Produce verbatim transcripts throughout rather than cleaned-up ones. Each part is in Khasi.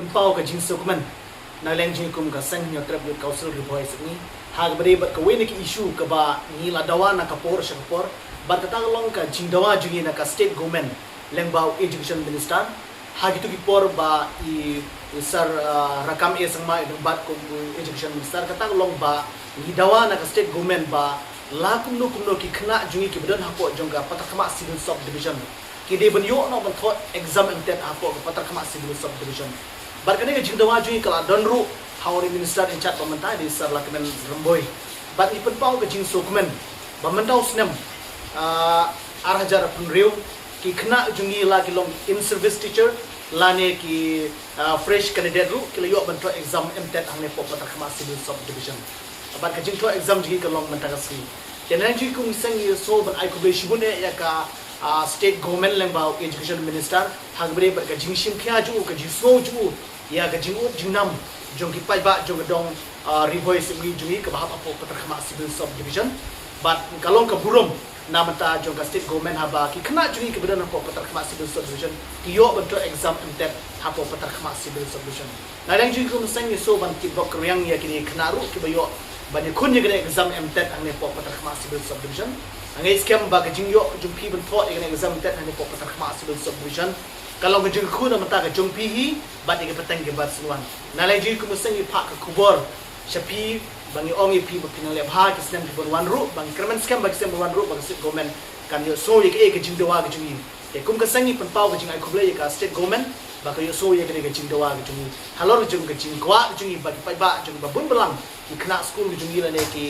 Pynpaw ka jingsngewkmen na liang jong ngi kum ka Seng Hynñiewtrep Youth Council Ri Bhoi Sepngi ha kaba ïadei bad kawei na ki issue kaba ngi la dawa na ka por sha ka por, bad kata ka long ka jingdawa jong ngi na ka State Government lyngba u Education Minister. Ha kito ki por ba i, i Sir, ah, Rakkam A Sangma i dang bat kum u Education Minister, kata ka long ba ngi dawa na ka State Government ba la kumno kumno ki khynnah jong ngi kiba don hapoh jong ka Patharkhmah Civil Sub Division ki dei ban ïoh noh ban thoh exam MTET hapoh ka Patharkhmah Civil Sub Division. Bad kane ka jingdawa jong ngi ka la don ruh ha u Minister in charge ba mynta, i Sir Lahkmen Rymbui. Bad ngi pynpaw ka jingsngewkmen ba mynta u snem, ah, ar hajar arphew hynriew, ki khynnah jong ngi la ki long in service teacher lane ki, ah, fresh candidate ruh ki la ïoh ban thoh exam MTET hangne hapoh Patharkhmah Civil Sub Division. Bad ka jingthoh exam jong ngi ka long mynta ka sngi. Te na liang jong ngi kum Seng ngi sngew ban ai khublei shibun eh ïa ka, ah, State Government lyngba u Education Minister ha kaba ïadei bad ka jingshim khia jong u, ka jingsngew jong u ïa ka jingud jingnam jong ki paidbah jong ka dong, ah, Ri Bhoi Sepngi jong ngi kaba hap hapoh Patharkhmah Civil Sub Division. Bad ka long ka burom na bynta jong ka State Government haba ki khynnah jong ngi kiba don hapoh Patharkhmah Civil Sub Division ki ïoh ban thoh exam MTET hapoh Patharkhmah Civil Sub Division. Na liang jong ngi kum Seng ngi sngew ban kit bok kyrïang ïa kine ki khynnah ruh kiba ïoh ban ïakhun ïa kane ka exam MTET hangne hapoh Patharkhmah Civil Sub Division. Nga ngeit skhem ba ka jingïoh jong phi ban thoh ïa kane ka exam MTET hangne hapoh Patharkhmah Civil Sub Division ka long ka jingkyrkhu na bynta ka jong phi hi bad ïa ki pateng kiba sngewbha. Na liang jong ngi kum Seng ngi phah ka khubor sha phi ba ngi ong ïa phi ba phin nang leh bha ki snem kiban wan ruh, ba ngi kyrmen skhem ba ki snem ban wan ruh ba ka State Government kan ïohsngew ïa kaei ka jingdawa ka jong ngi. Te kum ka Seng ngi pynpaw ka jingai khublei ïa ka State Government ba ka ïohsngew ïa kane ka jingdawa ka jong ngi halor jong ka jingkwah ka jong ngi ba ki paidbah jong ngi ba bun balang, ki khynnah skul ka jong ngi lane ki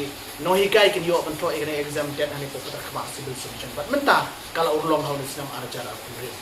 nonghikai kin ïoh ban thoh ïa kane ka exam MTET hangne hapoh Patharkhmah Civil Sub Division. Bad mynta ka la urlong ha une u snem ar hajar arphew hynriew.